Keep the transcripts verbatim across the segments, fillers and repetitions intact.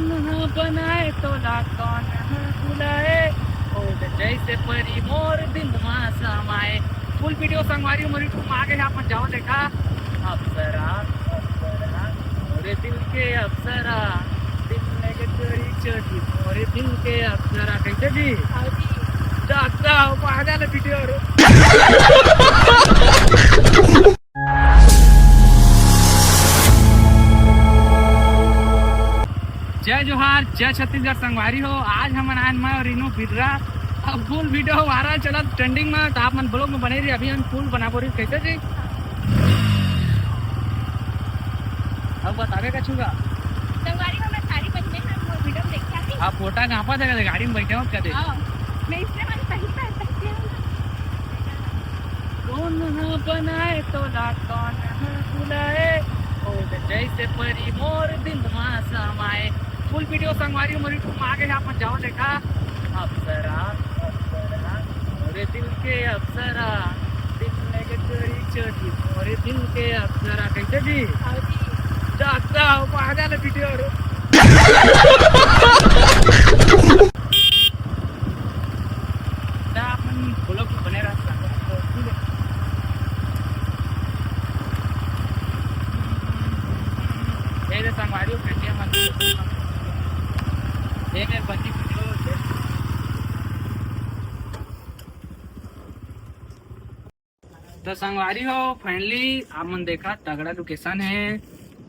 बनाए तोला कौन बुलाए, ओढ़ जैसे परी मोर दिल मा समाए। Full video संगवारी मोर YouTube में आ गए, आप मन जाओ देखा। अप्सरा, अप्सरा, मोरे दिल के अप्सरा, दिल में के चोरी चोरी, मोरे दिल के अप्सरा। कैसे जी? हाँ जी। दादा, पागल video रो। जय जोहार, जय छत्तीसगढ़ संगवारी हो। आज हमन आयन, मैं और रीनू बिर्रा। अब full video viral चलत trending में, तो आप मन vlog में बने रही। अभी हम full बनाबो रही। कैसे जी? अब बतावे का छूगा। संगवारी हो, मैं साड़ी पहने हैं, मोर video में देख के आती। आप फोटा कहाँ पर देखा थे? गाड़ी में बैठे हो कदे? हाँ, मैं इसलिए मैंने पहली बार पहनी हूँ। कौन ह बनाए तोला, कौन ह बुलाए, ओढ़ जैसे परी मोर दिल मा समाए। Full video संगवारी मोर YouTube में आ गए, आप मन जाओ देखा। अप्सरा, अप्सरा, मोरे दिल के अप्सरा, दिल में के चोरी चोरी, मोरे दिल के अप्सरा। कैसे जी? हाँ जी। दादा, पागल video रो। दा अपन vlog में बने रह सकते हैं। तो ठीक है। ये रे संगवारी हो, भेटिया मत। ये मेरे बची video। तो संगवारी हो, finally आप मन देखा, तगड़ा location है।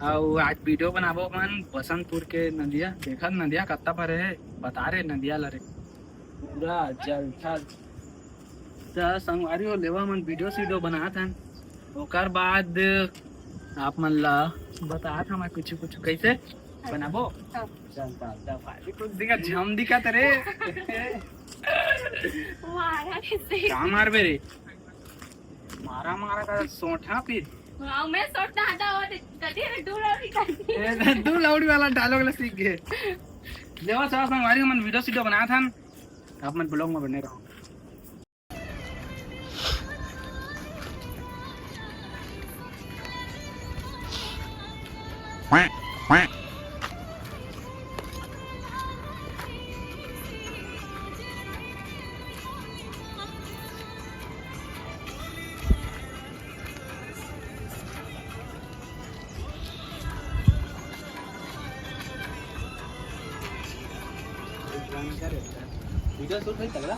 और आज video बनाबो मन बसंतपुर के नदिया। देखा नदिया कत्ता भरे है, बता रहे नदिया ला रे, पूरा जल थल। तो संगवारी हो, लेवा मन video सीडियो बनात हन, ओकर बाद आप मन ला बतात हन कुछ कुछ कैसे बनाबो। हाँ। चल, चल, चल, भाई, कुछ दिखा, झम दिखा तेरे। मारा कैसे? का मारबे रे? मारा, मारा का सोटा फिर। हाँ, मैं सोटा हटा और कभी भी दू लौड़ी कर दी। ए, दू लौड़ी वाला dialogue ला सीख गए। लेवा सारा संगवारी मन video सीडियो बनात हन, आप मन vlog में बने रहो। Video shoot भाई तगड़ा।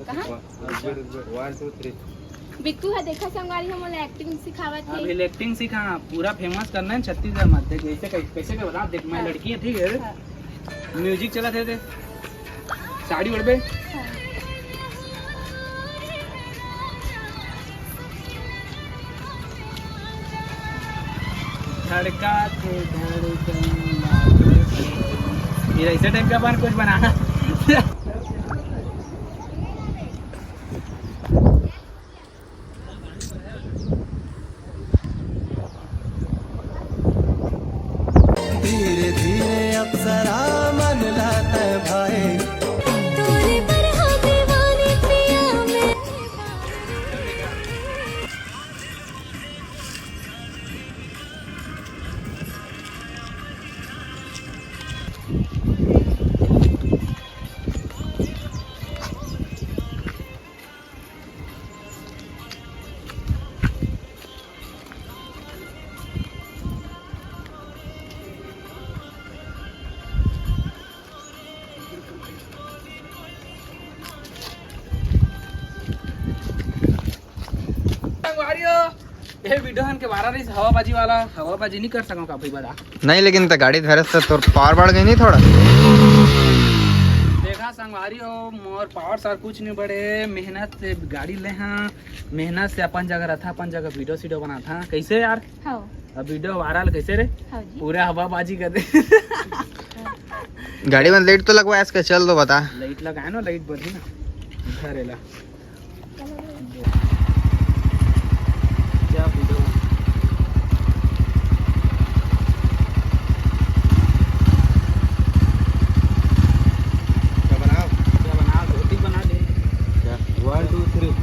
कहाँ? One, two, three। बिट्टू ह, देखा संगवारी हो, मोला acting सिखावत हे। अभी acting सीखा, पूरा famous करना है छत्तीसगढ़ में। देख, ऐसे कै-, कैसे के बता, देख, मैं हाँ। लड़की है, ठीक है? हाँ। Music चलत हे, देख। साड़ी ओढ़बे? हाँ। धड़का थे धड़कन। फिर ऐसे टाइप का अपन कुछ बनाना। धीरे धीरे अप्सरा मन लाता है भाई। तोरे पर हो दीवानी पिया मैं। संगवारी हो, ये video हन के बारा रहीस हवाबाजी वाला, हवाबाजी नहीं कर सकूँ का भाई बता। नहीं, लेकिन त गाड़ी धरे से तोर power बढ़ गई नहीं थोड़ा? देखा संगवारी हो, मोर power सार कुछ नहीं बढ़े, मेहनत से गाड़ी ले हाँ, मेहनत से अपन जगह रहता, अपन जगह video सीडियो बनाता। कैसे यार? हाँ। अब video viral कैसे रे? हाँ जी। पूरा हवाबाजी कर दे। गाड़ी में लाइट तो लगवाए, इसका चल तो बता। लाइट लगाए ना, लाइट बरही ना, घर एला। क्या पूछो? क्या बनाओ? क्या बनाओ? धोती बना दे। क्या? One, two, three.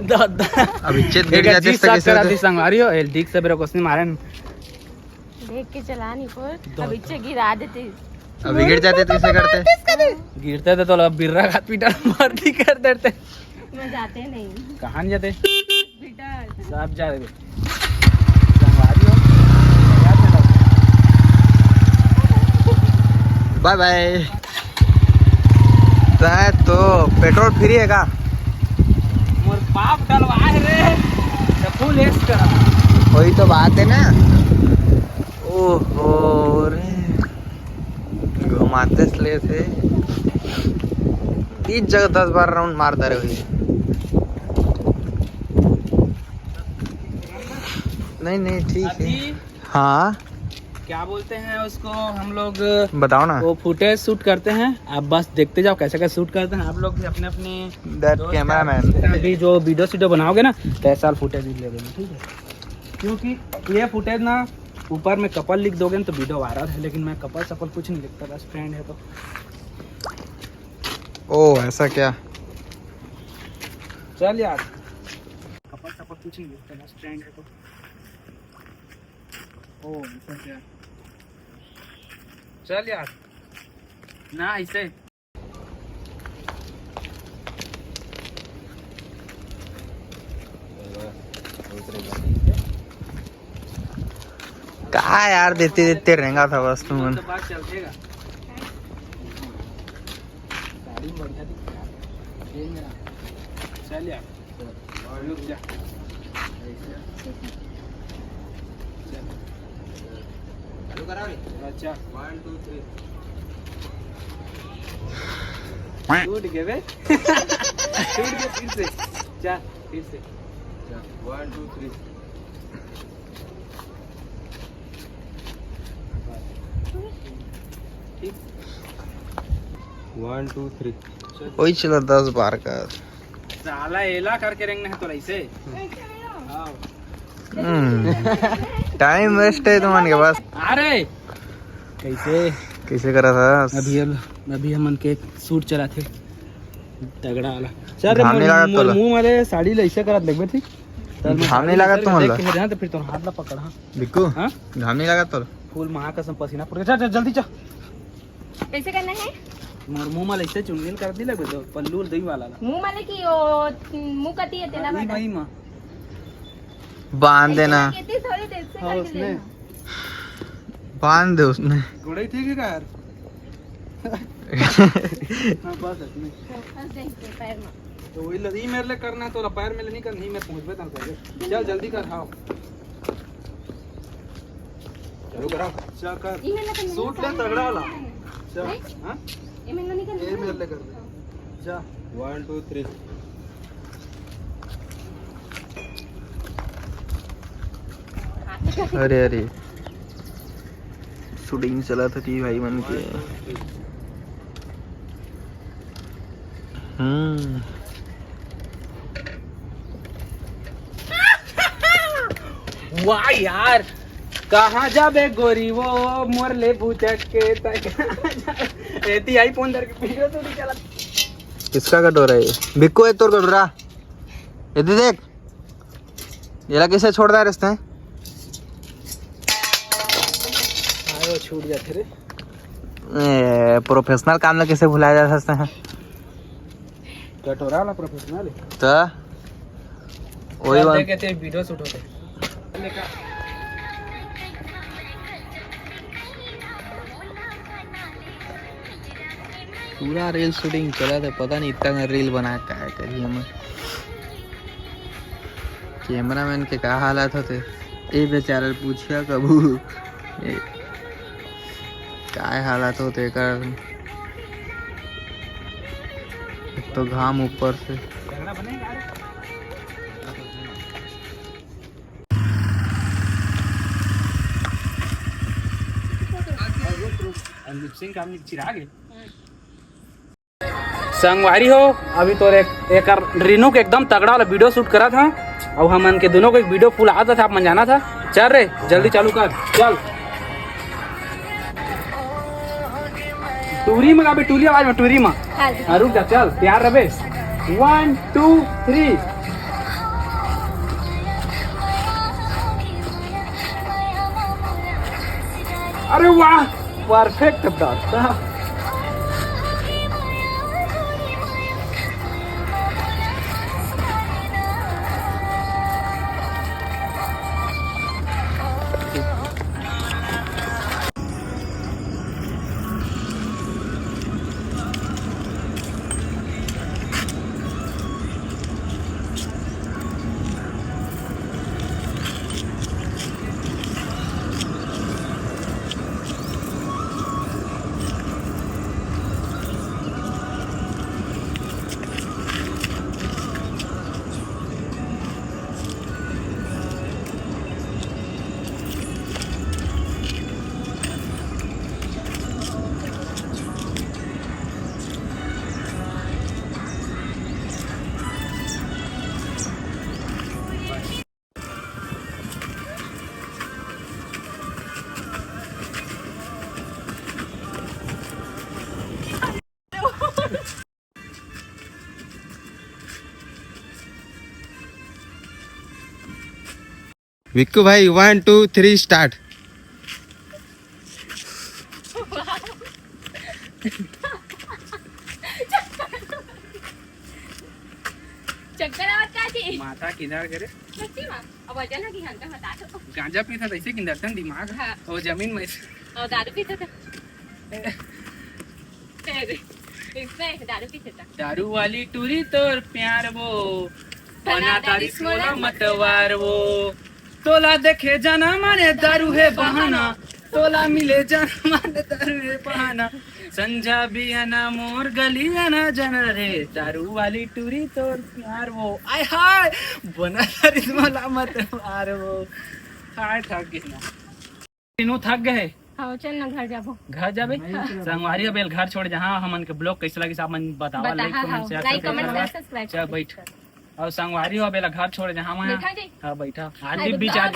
दादा। अब इज्जत गिर जाती है इसके साथ। संगवारी हो, एल ठीक से मेरे को उसने मारे न। देख के चला नहीं पर, अब इज्जत गिरा देती। अब गिर जाते तो कैसे करते? गिरते थे तो लोग बिर्रा का पीटा मार दी कर देते। मैं जाते नहीं। कहाँ नहीं जाते? पीटा। सब जा रहे। संगवारी हो। बाय बाय। तो पेट्रोल फ्री है का? मोर बाप डलवाए रे, तो फुल एस करा। वही तो बात है ना। ओहो रे, घुमाते ले थे, तीस जगह दस बार राउंड मारता रहे। नहीं नहीं, ठीक है। हाँ, क्या बोलते हैं उसको हम लोग? बताओ ना। वो फुटेज शूट करते हैं, आप बस देखते जाओ कैसे कैसे शूट करते हैं। आप लोग भी अपने अपने दैट दोस्त कैमरा मैन। जितना भी जो वीडियो सीडियो बनाओगे ना, तो ऐसा फुटेज भी ले लेना, ठीक है? क्योंकि ये फुटेज ना, ऊपर में कपल लिख दोगे ना तो वीडियो वायरल है, लेकिन मैं कपल सपल कुछ नहीं लिखता, बस फ्रेंड है तो। ओ, ऐसा क्या? चल यार, कपल सपल कुछ नहीं लिखता, बस फ्रेंड है तो। ओ, ऐसा क्या? चल यार, ना ऐसे। का यार, देते देते रहेंगा था बस तुम। तो बात चल देगा। साड़ी में बढ़िया दिख रहा है। ये मेरा। चल यार। रुक जा। चल। चालू करा रे। अच्छा। One, two, three। टूट गए बे। टूट गए फिर से। जा, फिर से। जा, one, two, three। ठीक। One, two, three। वही चला दस बार का। साला एला करके रेंगना है तोला इसे। हाँ। हम्म। टाइम वेस्ट है तुमन के पास। अरे। कैसे? कैसे करा था? अभी हम, अभी हमन के शूट चला थे। तगड़ा वाला। चल रे, घाम नहीं लागत तोला? मुंह वाले साड़ी ले ऐसे करत देखबे, ठीक? चल, मैं घाम साड़ी नहीं लागत ले तुमन देख ला? के, हाँ, तो फिर तोर हाथ ला पकड़, हाँ। बिक्कू, हाँ? घाम नहीं लागत तोला? फूल महा कसम पसीना फूट गया। चल, चल, जल्दी चल। कैसे करना है? मोर मुंह मा ऐसे चुनगिन कर दी लगबे तो पल्लू दही वाला ला। मुंह मा ले कि ओ, मुंह कती है तेला हाँ, वाला। वही मा। बांध देना। ऐसे थोड़ी देर से हाँ, करके उसने। लेना। बांध दे उसने। गोड़े ठीक है का यार? हाँ, बस इतने। बस देख के पैर में। तो वही लगी मेरे लिए करना है, तो पैर में ले नहीं करना, ही मैं पहुंचबे तक पहले। चल जल्दी कर, हाँ। चालू करा। चल कर। ई मेरे को नहीं सूट ले करना तगड़ा वाला। है। चल, नहीं? हाँ? ई मेरे को नहीं करना ये है। मेरे लिए कर दे। जा। One, two, three। अरे, अरे। शूटिंग चला था ती भाई मन के। हम्म। वाह यार, कहाँ जाबे गोरी वो मोर ले भुचक के तक। एती आई फोन धर के वीडियो तो नहीं चला। किसका कटोरा है ये? बिक्कू है तोर कटोरा? ये दे देख, ये ला कैसे छोड़ दे रस्ते हैं? हाँ, वो छूट जाते रे। ए, प्रोफेशनल काम ला कैसे भुलाया जा सकते हैं? कटोरा वाला प्रोफेशनल है। तो वही चल, बात। देखे थे वीडियो शूट होते। पूरा रील शूटिंग चला था, पता नहीं इतना रील बना का है करिए मैं। कैमरामैन के का हालत होते, ए बेचारा पूछिया कबू, ए, काय हालत होते एकर। तो घाम ऊपर से। संगवारी हो, अभी तोर एक, एकर रीनू के एकदम तगड़ा वाला वीडियो शूट करत हन, अउ हमन के दोनों को एक वीडियो फुल आदत है, आप मन जानत हा। चल रे, जल्दी चालू कर, चल। टूरी में गाबे, टूरी आवाज में, टूरी में। हाँ जी। हाँ, रुक जा, चल, तैयार रहे। One, two, three। अरे वाह, परफेक्ट दादा। विक्कू भाई, वन टू थ्री स्टार्ट। चक्कर आवत का जी? माथा किधर करे? सच्ची में? अब वजन है कि घंटा बता दो। गांजा पीता तैसे किंदरतन दिमाग। हाँ। और जमीन में। और दारू पीता था। अरे, इसमें दारू पीता था। दारू वाली टूरी तोर प्यार वो, बना बना तारीफ तारीफ मोला मोला मतवार वो। तोला देखे जाना माने दारू है बहाना, तोला मिले जाना माने दारू है बहाना। संझा बियाना मोर गलिया ना जाना रे, दारू वाली टूरी तोर प्यार वो। आय हाय, बना तारीफ मोला मतवार वो। हाय, थक गए ना। तीनों थक गए। हाँ, चल ना, घर जाबो। घर जाबे? हाँ। संगवारी, अब एला घर छोड़ जहाँ हमन के ब्लॉग कैसे लगिस, आप मन बतावा, बताहा, लाइक, कमेंट, हाँ, शेयर, लाइक, कमेंट, सब्सक्राइब। Share, subscribe. चल, बैठ। और संगवारी हो, अब एला घर छोड़ जहाँ मैं। बैठा जी। हाँ, बैठा। अरे, हार्दिक विचार।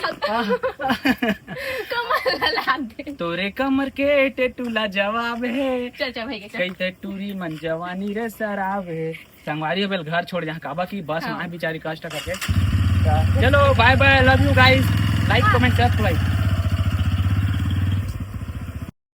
कमर ला लाग दे। तोरे कमर के टेटू ला जवाब है। चल, चल, भाई, चल। कई ते टूरी मन जवानी रे शराब है। संगवारी हो, अब एला घर छोड़ जहाँ, काबा की बस हाँ। वहाँ बेचारी कष्ट करके। चलो, bye bye, love you guys, like, हाँ। Comment, subscribe।